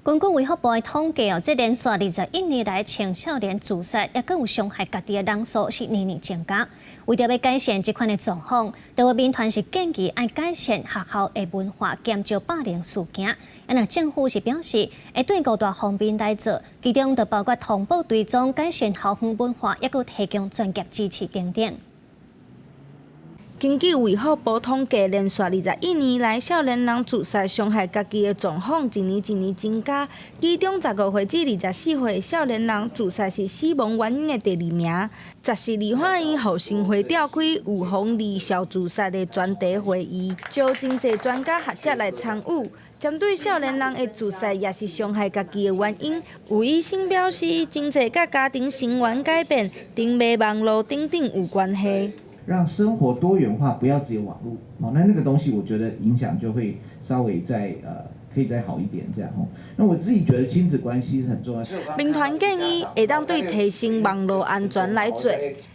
根據衛福部的統計哦，這連續21年來，青少年自殺抑閣有傷害家己的人數是年年增加。為著欲改善這款的狀況，台灣民團是建議愛改善學校的文化，減少霸凌事件。啊，若政府是表示會對五大方面來做，其中就包括通報追蹤、改善校園文化，抑閣提供專業支持等等。根據衛福部統計，連續21年來，少年人自殺傷害家己的狀況，一年一年增加。其中，15歲至24歲少年人自殺是死亡原因的第二名。十四立法院予新會召開預防兒少自殺的專題會議，招真濟專家學者來參與。針對少年人的自殺抑是傷害家己的原因，有醫生表示，真濟佮家庭成員改變、沉迷網路等等有關係。讓生活多元化，不要只有網路。哦，那那個東西，我覺得影響就會稍微再可以再好一點，這樣吼。那我自己覺得親子關係是很重要。民團建議會當對提升網路安全來做，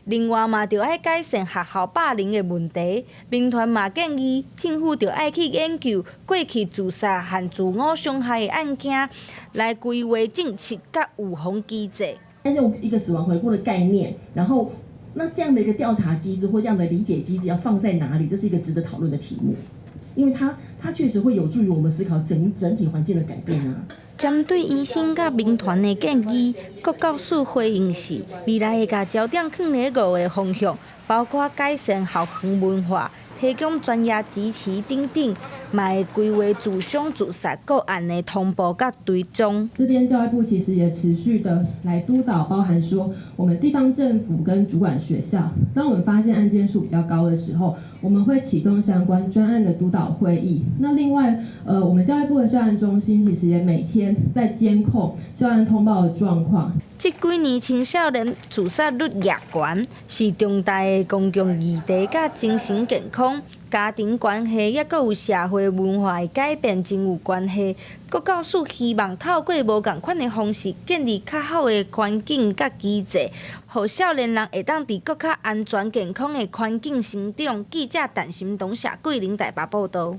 另外嘛著愛改善學校霸凌的問題。民團嘛建議政府著愛去研究過去自殺和自我傷害的案件，來規劃政策佮預防機制。但是用一個死亡回顧的概念，然後，那這樣的一個調查機制或這樣的理解機制要放在哪裡？這是一個值得討論的題目，因為它確實會有助於我們思考整整體環境的改變啊。針對醫生佮民團的建議，郭教授回應是，未來會共焦點放佇五個方向，包括改善校園文化、提供專業支持等等，嘛會規劃自傷自殺個案的通報佮追蹤。這邊教育部其實也持續的來督導，包含說我們地方政府跟主管學校，當我們發現案件數比較高的時候，我們會啟動相關專案的督導會議。那另外，我們教育部的校案中心其實也每天在監控校案通報的狀況。這幾年青少年自殺率也懸，是重大的公共議題，佮精神健康、家庭關係，抑閣有社會文化的改變真有關係。郭教授希望透過無仝款的方式，建立較好的環境佮機制，予少年人會當佇閣較安全健康的環境成長。記者陳心東、謝桂玲台北報導。